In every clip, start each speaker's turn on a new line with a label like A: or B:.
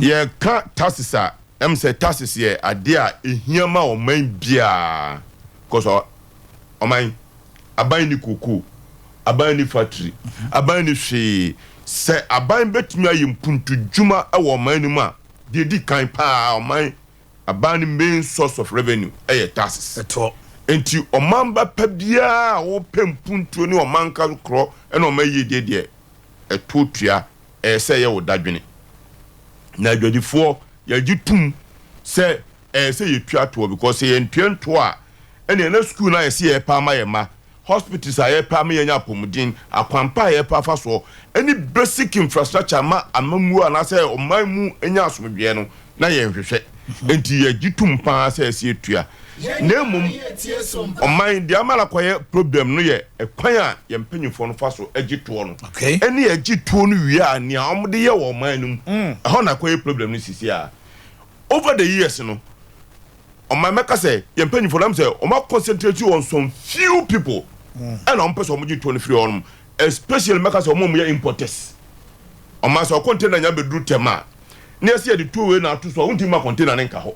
A: Yɛka taxes a, sɛ taxes yɛ adeɛ a ehia ma ɔman biara, kɔsɔ ɔman aban ni koko, aban ni factory, aban ni hwee. Sɛ aban bɛtumi ayɛ mpuntudwuma wɔ ɔman no mu a, deɛ di kan paa, ɔman aban no main source of revenue ɛyɛ taxes.
B: Ɛtoɔ.
A: Nti ɔman ba pa biara a wɔpɛ mpuntuo ne ɔman ka korɔ ɛna ɔman yie deɛ ɛtoɔ tua ɛyɛ sɛ ɛyɛ wɔ dadwene. Na adwadifoɔ yɛgye tum sɛ ɛyɛ sɛ yɛtua toɔ, because sɛ yɛntua ntoɔ a, ɛna ɛna sukuu no a yɛsɛ yɛpɛ ama yɛ ma, hospitals a yɛpɛ ama yɛnya apɔmuden, akwampa a yɛpɛ afa soɔ, ɛne basic infrastructure ma amamuo anaasɛ ɔman mu nya asomdwoeɛ no na yɛnhwehwɛ. Nti yɛgye tum paa sɛ ɛsɛ yɛtua. Na mmom ɔman deɛ ama no akɔyɛ problem no yɛ ɛkwan a yɛn mpanyinfoɔ no fa so gye toɔ no ɛne yɛgye toɔ no wie a, nea wɔde yɛ wɔ ɔman no mu ɛhɔ na akɔyɛ problem no sisi a. Over the years no, ɔman mɛka sɛ yɛn mpanyinfoɔ no sɛ wɔn concentrate on some few people ɛna wɔn pɛ sɛ wɔn gye toɔ no firi hɔ nom, especially mɛka sɛ wɔn a wɔyɛ importers. Ɔman sɛ container nya bɛduru tɛm a, ne yɛsɛ yɛde toɔ wei na ato so a, wɔntumi ma container ne nka hɔ.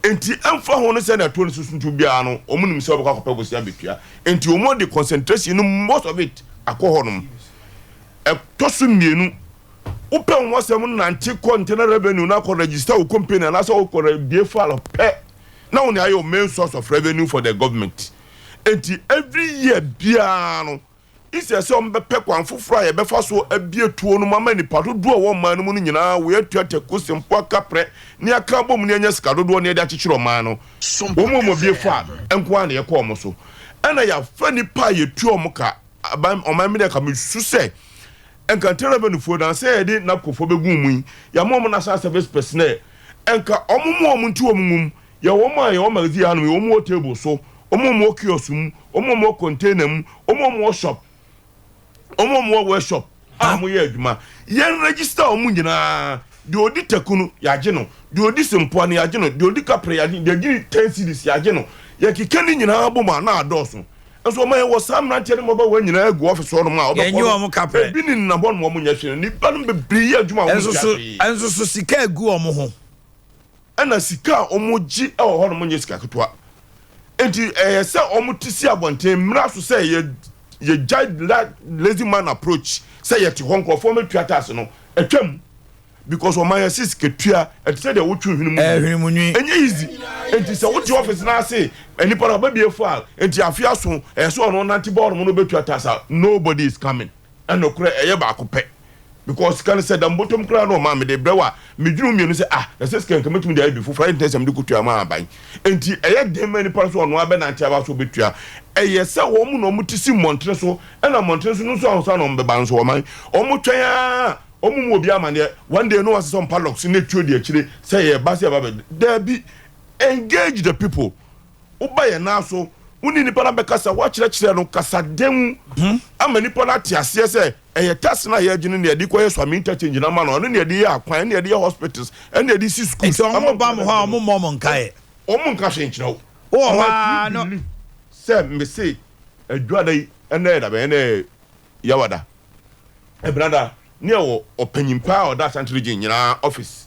A: Nti ɛmfa ho no sɛ na ɛtoɔ no soso nto biara no, wɔn nim sɛ wɔbɛkɔ akɔpɛ bosia bɛtua. Nti wɔn de concentration no, most of it, akɔ hɔ nom. Ɛtɔ so mmienu, wopɛ wɔn asɛm nante kɔ Internal Revenue na akɔ register wo company anaasɛ wokɔ bie file pɛ na wɔn ayɛ main source of revenue for the government. Nti every year biara no, isɛ sɛ wɔn bɛpɛ kwan foforɔ a yɛbɛfa so abie tuo no mu ama nipa dodoɔ a wɔn man no mu no nyinaa wɔatua tɛko sempo akaprɛ ne aka bɔ mu ne anya sika dodoɔ ne yɛde akyekyere ɔman no. Wɔn mu a bie fa nko ara na yɛkɔ wɔn so, ɛna yɛafa nipa a yɛtua wɔn ka. Aban ɔman mi deɛ ka mi su sɛ nka Internal Revenue foɔ dan sɛ yɛde NABCO foɔ bɛgu mu yi, yɛama wɔn national service personnel, nka wɔn mu wɔn nti wɔn mu yɛ wɔn a yɛwɔ magazine hanom, yɛ wɔn wɔ table so, wɔn a wɔwɔ kiosk mu, wɔn a wɔwɔ container mu, wɔn a wɔwɔ shop, wɔn a wɔwɔ workshop a wɔyɛ adwuma. Yɛn register wɔn nyinaa. Deɛ odi taku no, yɛagye no. Deɛ odi sempoa no, yɛagye no. Deɛ odi kaprɛ, yɛagye. Deɛ odi 10 cedis, yɛagye no. Yɛkeka ne nyinaa bɔ mu a, na adɔɔso. Nso wɔn yɛ wɔ saa mmeranteɛ ne mmabaawa nyinaa gu ɔfisi hɔnom a
B: wɔbɛkɔ no, wɔn
A: ebi ne nenam hɔnom, wɔn nyɛ hwee. Nipa no bebree yɛ adwuma a wɔn
B: ntua hwee. Ɛnso so sika egu wɔn ho.
A: Ɛna sika a wɔn gye wɔ hɔnom nyɛ sika ketewa. Nti ɛyɛ sɛ wɔn ti si abɔnten mmira so sɛ yɛ yɛgya lazy man approach sɛ yɛte hɔ nkurɔfoɔ mɛtua tax no atwam, because ɔman yɛ sisi ketua ɛte sɛ deɛ wotwi hwene mu.
B: Ɛhwene mu nwi.
A: Ɛnyɛ easy. Nti sɛ wote office n'ase, nipa na ɔbɛbie file, nti afe aso ɛyɛ sɛ ɔno nante bɔɔl mu no bɛtua tax a, nobody is coming. Ɛna korɛ ɛyɛ baako pɛ, because sika no sɛ dam bɔtɔm koraa na ɔmaa mede brɛ wa medwene mmienu sɛ, ah, na sɛ sika nka mɛtumi de ayɛ bi foforɔ ayɛ ntɛn sɛ mede kɔtua ma aban. Nti ɛyɛ den ma nipa no so ɔno abɛnante aba so ɔbɛtua. Ɛyɛ sɛ wɔn mu na wɔn ti si mmɔntene so, ɛna mmɔntene so no nso ahosuo na wɔn bɛba nso, ɔman wɔn twɛn a wɔn mu obi amaneɛ. One day no wɔasesɛ wɔn padlocks ne tuo di akyire sɛ yɛ ba sɛ yɛ ba bɛ daabi. Engage the people. Woba yɛn nan so, wo ne nipa no bɛkasa, woakyerɛkyerɛ no kasaden ama nipa no ate aseɛ sɛ ɛyɛ tax no a yɛgye no ne yɛde kɔyɛ Suame Interchange no ama no, ɔno ne yɛde yɛ akwan, ɛne yɛde yɛ hospitals, ɛne yɛde si schools.
B: Nti ɔmo ba mo hɔ a, ɔmo mmɔ mo nkaeɛ?
A: Ɔmo nka hwee nkyerɛ wo.
B: Wowɔ hɔ a no.
A: Sɛ mese adwada yi, ɛnɛ yɛ dabɛn? Ɛnɛ yɛ Yawada, ɛbenada ne ɛwɔ ɔpanyin paa a ɔda Ashanti Region nyinaa office.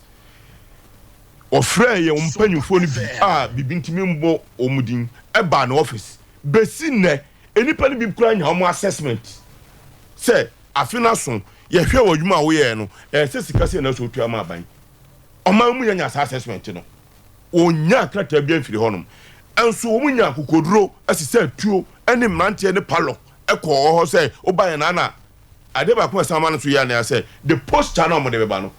A: Ɔfrɛ yɛn mpanyinfoɔ no bi a bibi ntumi mbɔ wɔn din ɛbaa ne office. Besi nnɛ, nipa no bi kura nya wɔn assessment sɛ afe n'aso yɛhwɛ wɔ adwuma a woyɛɛ no, ɛyɛ sɛ sika sɛ ɛna so otua ma aban. Ɔman mu yɛnya saa assessment no, wɔnya krataa bi afiri hɔnom. Nso wɔn nya akokoduro ɛsesɛ tuo ɛne mmeranteɛ ne padlock ɛkɔ hɔ sɛ ɔba yɛn nana. Adeɛ baako a ɛsan ma no so yɛ anea sɛ the posture na wɔde bɛba no.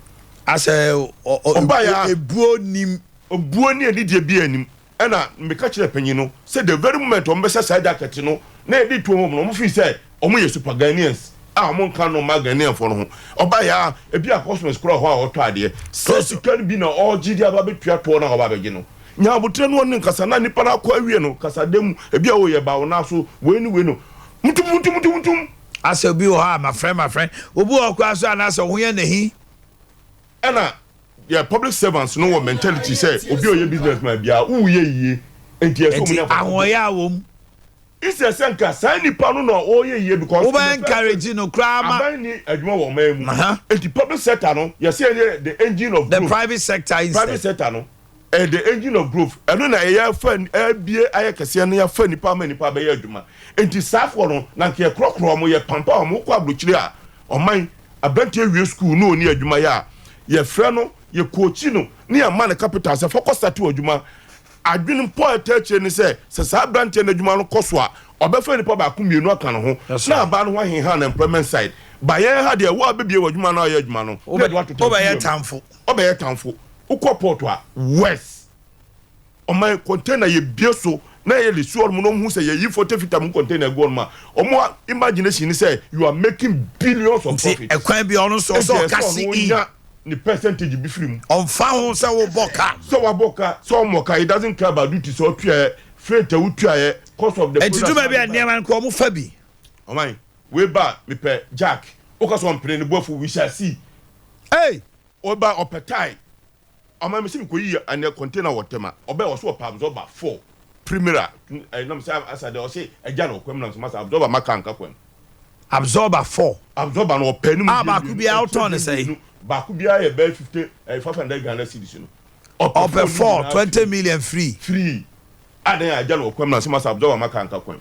B: Asɛ
A: ɔba ya
B: ebuo nim.
A: Obuo ne anidie bi anim. Ɛna mbeka kyerɛ panyin no sɛ the very moment wɔn bɛhyɛ saa jacket no na yɛde tuo wɔn no, wɔn fi sɛ wɔn yɛ super Ghanaians a wɔn nka no ma Ghanaianfoɔ no ho. Ɔba ya, ebi a customers kora hɔ a ɔtɔ adeɛ sɛ sika no bi na ɔgye de aba bɛtua toɔ no a ɔba abɛgye no, nya abotire no, ɔne nkasa na nipa no akɔ awie no kasa dɛm. Ebi a wɔyɛ ba wɔn aso wei ne wei no mutum mutum mutum mutum.
B: Asɛ obi wɔ hɔ a mafrɛ mafrɛ obi wɔ hɔ koraa so anaasɛ ɔho yɛ n'ahi.
A: Ɛna yɛ public servants no wɔ mentality sɛ obi a ɔyɛ business man biara woyɛ yie, nti ɛsɛ ɔmo
B: nya
A: ahoɔyɛ
B: a wɔ mu.
A: Instead sɛ nka saa nipa no na ɔyɛ yie because
B: wobɛ encourage no koraa ma
A: aban ni adwuma wɔ ɔman mu. Eti public sector no, yɛsɛ yɛ the engine of
B: the
A: growth.
B: Private sector instead.
A: Private sector no ɛyɛ the engine of growth. Ɛno na ɛyɛ fa ɛbie ayɛ kɛseɛ no, yɛfa nipa ama nipa bɛyɛ adwuma. Nti saafoɔ no na nka yɛkorɔkorɔ ɔmo, yɛ pampa ɔmo kɔ aburokyire a ɔman aberanteɛ wie school na ɔni adwuma yɛ a, yɛfrɛ no, yɛ coach no ne yɛma no capital sɛ fɔkɔ start wɔ adwuma. Adwene mpo a ɛta akyire ne sɛ saa aberanteɛ no adwuma no kɔ so a, ɔbɛfa nipa baako mmienu aka ne ho na aba no ho ahenha na employment side ba. Yɛn ha deɛ, wo a bɛbie wɔ adwuma no a ɔyɛ adwuma no na yɛde woatoto
B: wobɛyɛ
A: afuo mu.
B: Tamfo.
A: Ɔbɛyɛ tamfo. Wokɔ port a, west ɔman container yɛ bie so na yɛ de si hɔ nom na ɔmo hu sɛ yɛyi 40 feet mu container gu hɔ nom a, ɔmo imagination ni sɛ you are making billions of
B: nti
A: profit.
B: Ɛkwan bi ɔno nso ɔsɛ ɔka si
A: ɔno
B: i
A: nya ne percentage bi firi mu.
B: Ɔmfa ho sɛ wobɔ ka.
A: Sɛ wabɔ ka, sɛ ɔmɔ ka, he doesn't care about duty sɛ ɔtua yɛ, freight a wotua yɛ, cost of the
B: Ɛnti dwuma bi a nneɛma no kɔ, ɔmo fa bi.
A: Ɔman wei ba, mepɛ jack, woka sɛ ɔmpene ne buafu, we shall see.
B: Hey!
A: Ɔba ɔpɛ tie. Ɔman mi sɛ mekɔ yi ɛnɛ container wɔ Tɛma, ɔbɛ wɔ so ɔpɛ absorber four Primera. Ɛnam sɛ asa deɛ ɔsɛ ɛgya na ɔkɔm nam sɛ masa absorber maka nka kwan.
B: Absorber four.
A: Absorber no ɔpɛ ne mu.
B: Ah, baako biara wotɔn ne sɛn?
A: Baako biara yɛ bɛyɛ 50 500 Ghana cedis no.
B: Ɔpɛ four
A: no nyinaa.
B: 20 million free.
A: Free adan a ɛgya na ɔkɔm nam sɛ masa absorber maka nka kwan.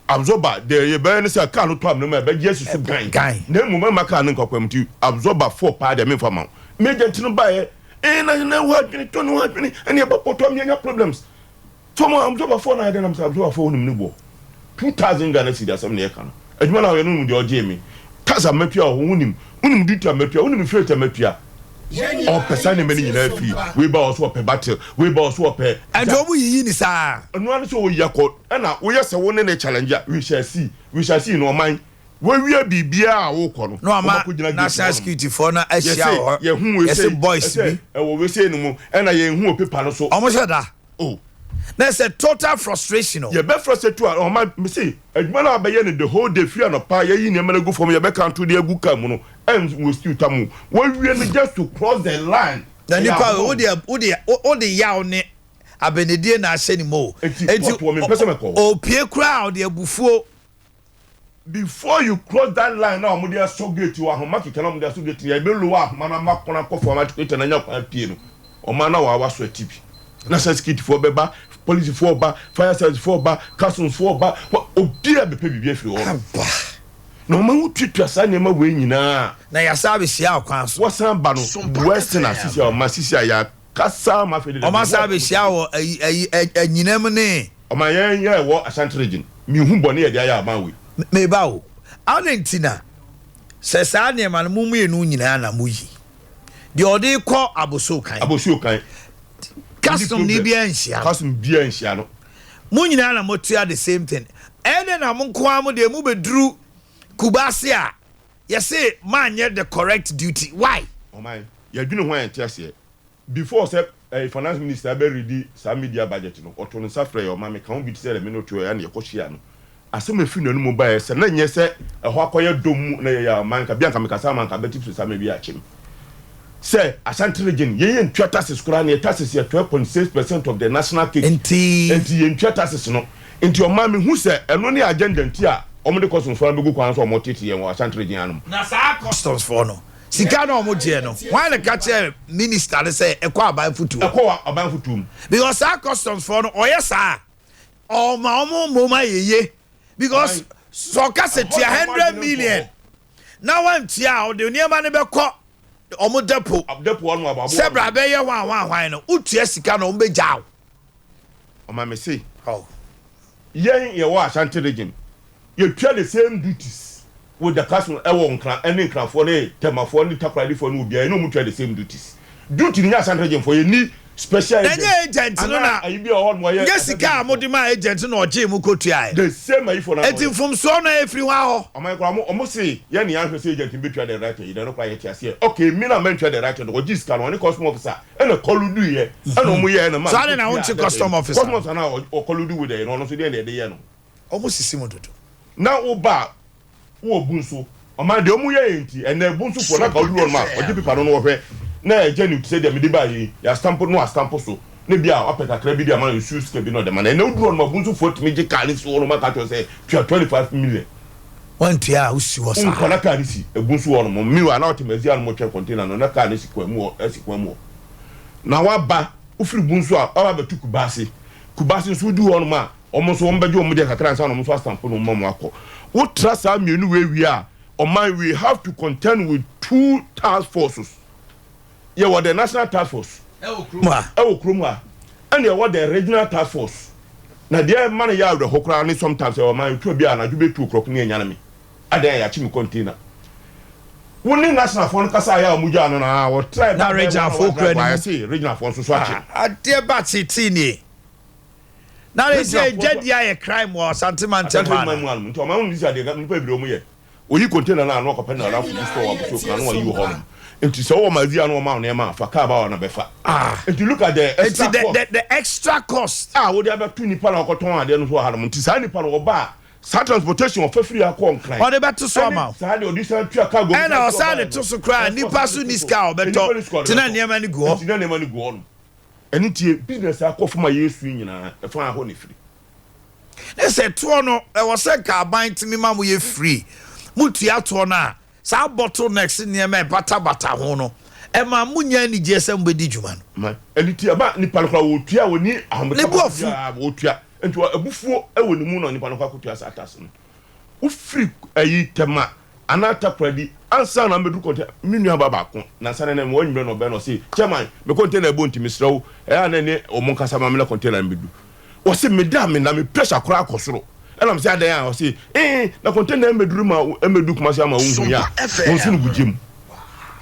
A: Absorber deɛ yɛ bɛyɛ ne sɛ kaa no tɔ amena mu a, ɛbɛgye asi so gan.
B: Gan.
A: Na mmom ɛma kaa no nka kwan mu, nti absorber four paa deɛ memfa ma wo. Major no baeɛ na ho adwene tɔ ne ho adwene ɛne ɛbɛpɔtɔ mianya problems fam. Absorber four na ayɛ dɛ nam sɛ absorber four, wonim ne boɔ 2,000 Ghana cedi. Asɛm ne yɛka no, adwuma no a ɔyɛ no, wonim deɛ ɔgyee me, tax a matua wɔ ho, wonim duty a matua, wonim freight a matua. Ɔpɛ saa nneɛma no nyinaa firi. Wei ba wɔ so ɔpɛ battle, wei ba wɔ so ɔpɛ.
B: Ɛnti ɔmo yiyi ni saa.
A: Ɛno ano sɛ wɔyi akɔ ɛna woyɛ sɛ wo ne ne challenge a, we shall see, we shall see. No ɔman wɔawie biribiara a wokɔ no,
B: Na ɔma
A: wɔmakɔgyina gate
B: national
A: hɔ nom.
B: security foɔ no ahyia
A: yɛsɛ
B: wɔ hɔ.
A: yɛhu wei
B: yɛsɛ
A: sei,
B: boys
A: ɛsɛ
B: bi
A: ɛwɔ wei sei no mu ɛna yɛnhu wɔ paper no so.
B: Ɔmo hyɛ da.
A: Oh.
B: Na sɛ total frustration o.
A: Yɛbɛfrɛ sɛ tu a, ɔma mese adwuma no a bɛyɛ no the whole day, firi anɔpa yɛyi nneɛma no agu fam, yɛbɛka nto de agu car mu no, ɛn wɔ stew ta mu wɔwie no just to cross the line.
B: Na
A: Ɛyɛ
B: nipa
A: ahoma.
B: Wode yaw ne abɛnidie na ahyɛ ne mu o.
A: Enti, port wɔ mempɛ sɛ mɛkɔ hɔ.
B: Opie koraa a, ɔde abufuo.
A: Before you cross that line na wɔde asɔ gate wɔ ahoma keka na wɔde asɔ gate yɛ bɛ lower ahoma na ama kɔn akɔ fam ati na nya kwan pie no, ɔman na wɔawa so ati bi na sɛ security foɔ bɛba, police foɔ ba, fire service foɔ ba, customs foɔ ba, obiara bɛpɛ biribi afiri hɔ.
B: Aba.
A: Na ɔman ho tuatua saa nneɛma wei nyinaa.
B: Na yasa abɛhyia ɔkwan so.
A: Wɔsan ba no western a sisi a ɔma sisi a yɛakasa ma afei de.
B: Ɔma sa abɛhyia wɔ ayi ayi anyinam ne.
A: Ɔman yɛn yɛ ɛwɔ Ashanti Region, mihu bɔne yɛde ayɛ aban wei.
B: Meba o, ade nti na sɛ saa nneɛma no mo mmienu nyinaa na mo yi deɛ ɔde kɔ aboso kan.
A: Abosuo kan.
B: Custom ni bi anhyia no.
A: Custom biara nhyia no.
B: Mo nyinaa na motua the same thing. Ɛne na mo nko ara mo deɛ mo bɛduru Kubase a, yɛse maanyɛ the correct duty, why?
A: Ɔman yɛdwene ho a, yɛnte aseɛ. Before sɛ finance minister bɛ redi saa media budget no, ɔto ne nsa frɛ yɛ. Ɔma meka ho bi te sɛ ɛmi no to ɛyɛ na yɛkɔ hyia no, asɛm efi n'anum ba yɛ sɛ na nyɛ sɛ ɛhɔ akɔyɛ dɔm mu na yɛyɛ ɔman nka bi anka mekasa ama nka bɛti so saa ma bi akyem sɛ Ashanti Region yɛn yɛ ntua taxes koraa na yɛ taxes yɛ 12.6% of the national cake.
B: Nti
A: nti yɛn ntua taxes no. Nti ɔman mi hu sɛ ɛno ne agenda nti a wɔn de customs foɔ no bɛgu kwan so a wɔn tete yɛn wɔ Ashanti Region hanom.
B: Na saa customs foɔ no sika na ɔmo gyeɛ no, wɔn na ka kyerɛ minister no sɛ ɛkɔ aban fotuo?
A: Ɛkɔ aban fotuo mu.
B: Because saa customs foɔ no ɔyɛ saa, ɔma ɔmo mmom ayɛ yie, because sɛ ɔka sɛ tua 100 million na wantua a, ɔde nneɛma no bɛkɔ ɔmo depo.
A: Depo hɔ nom aboabo.
B: Sɛ bra bɛyɛ hwan hwan hwan no, wotua sika na ɔmo bɛgya wo.
A: Ɔma me se
B: Oh.
A: yɛn yɛwɔ Ashanti Region, yɛtua the same duties with the customer ɛwɔ Nkran ɛne Nkrafoɔ ne Tɛmafoɔ ne Takoradifoɔ ne obiara, yɛne ɔmo tua the same duties. Duty ni nyɛ Ashanti Region foɔ, yɛ ni special agent.
B: Ɛnyɛ agent no na
A: ayi bi a ɔhɔ nom ɔyɛ.
B: Nyɛ sika a mode ma agent no ɔgyee mu kɔtuaɛ.
A: The same ayifoɔ na
B: Eti mfomsoɔ no efiri hɔ ahɔ.
A: Ɔman kora ɔmo se yɛn ne yɛahwɛ sɛ agent no bɛtua the right yi na ɛno kora yɛte aseɛ. Okay, mi na mɛntua the right no, ɔgye sika no, ɔne custom officer ɛna collude yɛ ɛna ɔmo yɛ ɛna ma.
B: So ade na wonte custom officer?
A: Custom officer na ɔcollude with ɛyɛ no, ɔno nso deɛ na yɛde yɛ no.
B: Ɔmo sisi mu dodo.
A: Na wo ba wɔ bu nso, ɔman deɛ ɔmo yɛ yɛ nti ɛnɛ bu nso fo na ka ɔduru hɔ nom a, ɔgye paper no na ɔhwɛ na ɛgye ne sɛ deɛ mede ba yi yɛ astamp no astamp so. na bi a wapɛ kakra bi de ama no, nsuo sika bi na ɔde ma no. Ɛnɛ woduru hɔ nom a, Bunsofoɔ tumi gye kaa no si hɔ nom aka kyerɛ wo sɛ tua 25 million.
B: Wantua a, wosi hɔ saa.
A: Wonkɔ na kaa no si Bunso hɔ nom. Meanwhile na ɔte Mazia nom retwɛn container no na kaa no si kwan mu hɔ, asi kwan mu hɔ. Na waba, wofiri Bunso a, waba abɛto Kubase. Kubase nso woduru hɔ nom a, wɔn nso wɔbɛgye wɔn deɛ kakra ansa na wɔn nso asampo no wɔn ma wɔakɔ. Wotra saa mmienu wei wie a, ɔman we have to contend with two task forces. Yɛwɔ the national task force
B: ɛwɔ kurom ha,
A: ɛwɔ kurom ha, ɛna ɛwɔ the regional task force. Na deɛ ɛma no yɛ awerɛho koraa ne sometimes ɛwɔ man etu bi a anadwo bɛ 2 o'clock ne ɛnyane me adan a yɛakye me container. Wo ne national foɔ no kasa ayɛ a wɔn gyaa no na wɔtra.
B: Na regional foɔ kura ne mu.
A: Ayɛ se regional foɔ nso so akye.
B: Adeɛ ba tete nie na de sɛ dwadi ayɛ crime wɔ Asante mantam.
A: Asante man mu anum nti ɔman mu sisi adeɛ nipa ebire wɔn yɛ oyi container na ano akɔpɛ na ɔnafo bi store wɔ abosuo kan na wayi wɔ hɔ nom. Nti sɛ wɔwɔ ma ano ɔma nneɛma afa kaa ba wɔ na bɛfa. Nti look at the extra
B: nti the
A: cost.
B: The extra cost.
A: A wɔde abɛto nipa na ɔkɔtɔn adeɛ no so wɔ ha nom. Nti saa nipa no ɔba a, saa transportation ɔfɛ firi akɔ Nkran.
B: Ɔde bɛto so ama wo.
A: Saa deɛ ɔde san tua cargo.
B: Ɛna ɔsan de to so koraa, nipa so ni sika a ɔbɛtɔ tena nneɛma no gu hɔ.
A: Nti na nneɛma no gu hɔ nom. Ɛne tie business akɔ fam a yɛsu nyinaa ɛfa hɔ ne firi.
B: Ne sɛ toɔ no ɛwɔ sɛ nka aban tumi ma mo yɛ free, mo tua toɔ no a, saa bottlenecks nneɛma ɛbatabata ho no ɛma mo nya anigyeɛ sɛ mobɛdi dwuma no.
A: Ma ɛne tie ɛba nipa no koraa wɔtua wɔni ahomeka.
B: Ne bu afu.
A: Wɔtua nti abufuo ɛwɔ ne mu na nipa no kɔ akɔtua saa tax no. Wofiri ayi Tɛma anaa Takoradi ansa na mbɛduru container. Me nua ba baako nansa ne nɛ wɔn nwumɛ na ɔbɛn na ɔse, "Chairman, me container ɛbɔ nti mesrɛ wo, ɛyɛ a na ɛne ɔmo nkasa ma me na container no bɛdu." Wɔse meda me na me pressure koraa kɔ soro. Ɛna me sɛ adan a ɔse na container mbɛduru ma mbɛdu Kumasi ama wo hu ya wɔn so no gu gyem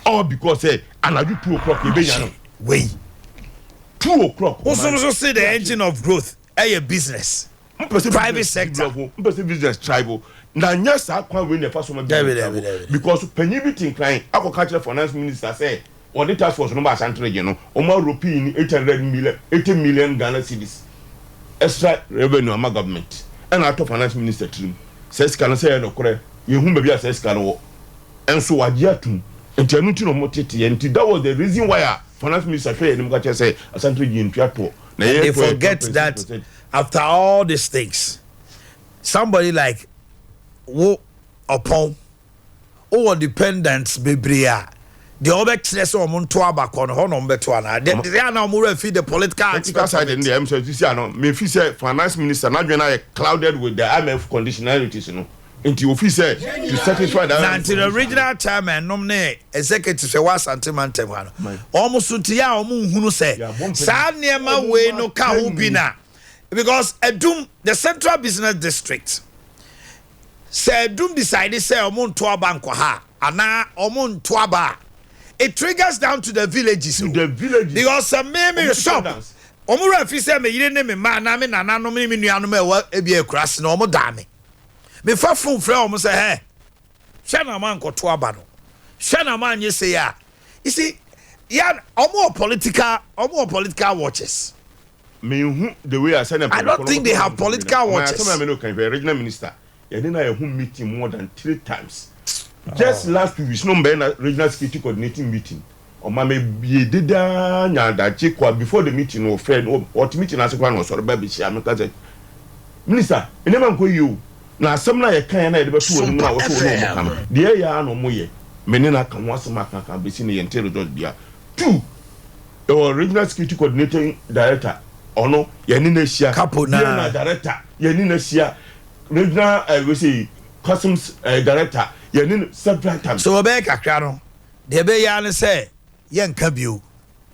A: all because sɛ anadwo 2 o'clock ebenya no.
B: Wei.
A: 2 o'clock.
B: Wosom so say the engine of growth ɛyɛ business.
A: Mpɛ sɛ
B: private sector.
A: Mpɛ sɛ business thrive na nyɛ saa kwan wei na ɛfa so ma business thrive, because panyin bi ti Nkran akɔka kyerɛ finance minister sɛ wɔde task force no ba Asante Region no, wɔn arope ni 800 million, 80 million Ghana cedis extra revenue ama government. Ɛna atɔ finance minister tirim sɛ sika no sɛ ɛyɛ nokorɛ, yɛhu baabi a sɛ sika no wɔ nso wagye atum. Nti ɛno nti na wɔn tete yɛ. Nti that was the reason why a finance minister hwɛ yɛn anim ka kyerɛ sɛ Asante Region ntua toɔ na
B: yɛ. They forget that after all these things, somebody like wo ɔpɔn wowɔ dependents bebree a deɛ ɔbɛkyerɛ sɛ ɔmo nto abakɔ no hɔ na ɔmo bɛto anaa deɛ deɛ ana ɔmo werɛ fi the political
A: political
B: aspect
A: side
B: of
A: no
B: it.
A: Deɛ ɛm sɛ sisi ano mefi sɛ finance minister n'adwene ayɛ clouded with the IMF conditionalities no, nti ofi sɛ to satisfy the
B: Na
A: IMF
B: nti the regional chairman nom ne executive sɛ wɔ Asante mantam ha no, ɔmo so nti yɛ a ɔmo nhunu sɛ saa nneɛma wei no ka ho bi na because Adum, the central business district, sɛ Adum decide sɛ ɔmo nto aba nkɔ ha anaa ɔmo nto aba a, it triggers down to the villages
A: to
B: o.
A: The villages.
B: Because sɛ me
A: Ɔmo
B: shop
A: dependence.
B: ɔmo wura fi sɛ me yere ne me mma anaa me nananom ne me nuanom a ɛwɔ ebi akura se na ɔmo daa me mefa phone frɛ ɔmo sɛ hɛ hwɛ na ma nkɔto aba no, hwɛ na ma nye se a, you see, ya ɔmo wɔ political watches.
A: Mehu the way a sɛnea
B: I don't think they have political watches.
A: Asɛm a me no kan hwɛ, regional minister yɛne na yɛho meeting more than three times just last 2 weeks no mbɛyɛ na regional security coordinating meeting ɔma me yɛ dedaa nya adagye kɔ before the meeting no, ɔfrɛ no, ɔte meeting ase koraa na ɔsɔre ba bɛhyia me ka sɛ, "Minister, nneɛma nkɔ yie o, na asɛm no a yɛka yɛ na yɛde bɛto wɔ anim no a wɔsɛ wɔ ne ɔmo ka no deɛ ɛyɛ a na ɔmo yɛ me ne no aka ho asɛm aka aka bɛsi no yɛnte result bia." Two, ɛwɔ regional security coordinating director, ɔno yɛne no ahyia.
B: Capo na.
A: BNI director yɛne no ahyia, regional we say customs director yɛne no several times.
B: So ɔbɛyɛ kakra no deɛ ɛbɛyɛ ara ne sɛ yɛnka bio,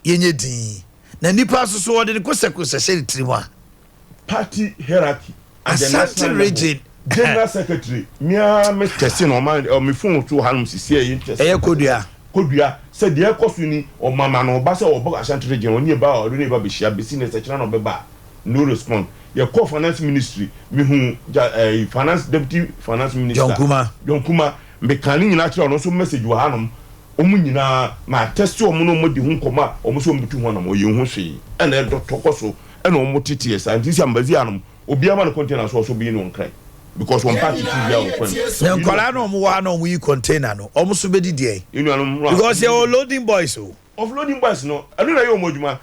B: yɛnyɛ din na nipa nso so wɔde ne kosɛkosɛ hyɛ ne tirim a.
A: Party hierarchy at the
B: Asante
A: national level,
B: region.
A: General secretary mia me tɛsi na ɔma ɔ mi phone so hanom sisi ɛyi tɛsi.
B: Ɛyɛ Kodua.
A: Kodua sɛ deɛ ɛkɔ so ni, ɔmama na ɔba sɛ ɔbɔ Ashanti Region ɔne eba ɔde ne eba bɛhyia bɛsi ne sɛ kyerɛ na ɔbɛba a, no respond. Yɛkɔ finance ministry, mihu ja finance deputy finance minister.
B: John Kuma.
A: John Kuma, meka ne nyinaa kyerɛ ɔno nso, message wɔ hanom, wɔn nyinaa ma tɛsi wɔn na wɔn di ho nkɔmɔ a wɔn nso wɔn bɛtu ho anam ɔyɛ ho hwee ɛna ɛdɔ tɔkɔ so ɛna wɔn tete yɛ saa. Nti sɛ ambazi anom obiara ma no container so ɔso bi no Nkran because wɔn party ti bi a wɔn kwan.
B: Na nkwadaa na ɔmo wɔ ha na ɔmo yi container no, ɔmo nso bɛdi deɛ
A: nuanom
B: because yɛ wɔ loading boys o.
A: Offloading boys no, ɛno na ɛyɛ wɔn adwuma.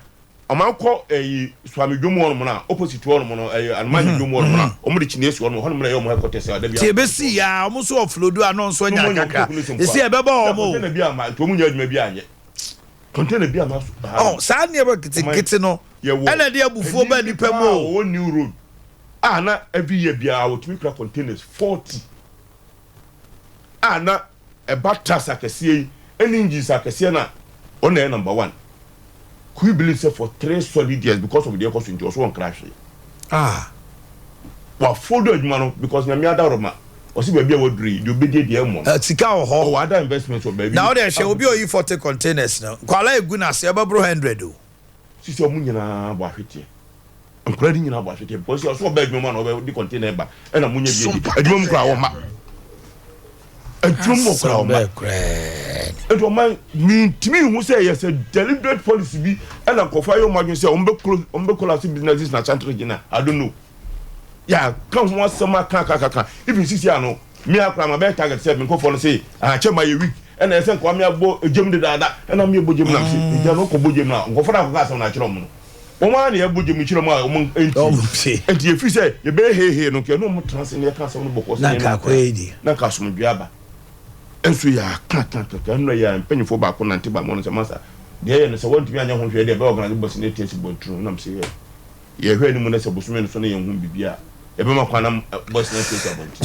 A: Ɔman kɔ ɛyi Suame dwom hɔ nom na opposite hɔ nom no, ɛyɛ Anomanye dwom hɔ nom na ɔmo de kyiniiɛ si hɔ nom, hɔ nom na ɛyɛ ɔmo headquarters a dabi.
B: Ti ebesi ya, ɔmo nso offload a, no nso anya kakra esi ɛbɛbɔ ɔmo o.
A: Container bi ama nti ɔmo nyɛ adwuma bi anyɛ container bi ama so.
B: Ɔ saa nneɛma nketenkete no
A: yɛwɔ
B: ɛna de abufuo ba nipa mu o.
A: Ɔwɔ New Road a, na every year biara wɔtumi kura containers 40 a, na ɛba trucks akɛseɛ yi ɛne engines akɛseɛ na ɔna yɛ number one. Could you believe say for 3 solid years, because of the ɛkɔ so nti, ɔso wɔn kra hwee?
B: Ah.
A: Wafodo adwuma no because Nyame adaroma ɔsi baabi a waduru yi deɛ, obɛdie deɛ ɛmmɔ no.
B: Sika wɔ hɔ.
A: Ɔwɔ other investments wɔ baabi.
B: Na ɔde ɛhyɛ obi a oyi 40 containers no, nkwalaa egu n'ase ɛbɛboro 100 o.
A: Sisi ɔmo nyinaa bɔ ahweteɛ, nkwadaa ni nyinaa bɔ ahweteɛ because ɔso ɔbɛ adwuma mu a na ɔbɛ di container ba ɛna mo nyɛ bi edi adwuma mu koraa, wɔma adwuma mu koraa wɔma.
B: Bɛɛ koraa.
A: Nti ɔman mintimi hu sɛ yɛ sɛ deliberate policy bi ɛna nkɔfo ayɛ ɔmo adwene sɛ ɔmo bɛ close, ɔmo bɛ collapse businesses na Ashanti Region na I don't know. Yà ka ho asɛm aka aka aka, even sisi ano mi akora ma bɛyɛ target sɛ mi nkɔfo no se akyɛ ma yɛ weak, ɛna ɛsɛ nkɔwa mi abɔ egyam dedaada, ɛna mi ebɔ gyam nam se egya no kɔ bɔ gyam na nkɔfo no akɔka asɛm na akyerɛ ɔmo no, wɔn ara na yɛbɔ gyam kyerɛ ɔmo a ɔmo
B: Ɔmo
A: nti
B: ntie.
A: Nti efi sɛ yɛbɛyɛ heihei no nkɛ ɛna ɔmo tena se na yɛka asɛm no bɔkɔ sɛ
B: Na nka akɔ yɛ di.
A: Na nka asomdwe aba nso. Yɛ aka ka ka ka ɛnna yɛ mpanyinfoɔ baako nante ba mo no sɛ masa deɛ yɛ no sɛ wɔntumi anyɛ ho hwɛ deɛ ɛbɛyɛ organize bɔsi ne tiɛ si bɔntunu nam sɛ yɛ yɛhwɛ anim no sɛ bosome no so no yɛn ho bibi a yɛbɛma kwan na bɔsi ne tiɛ si abɔnten.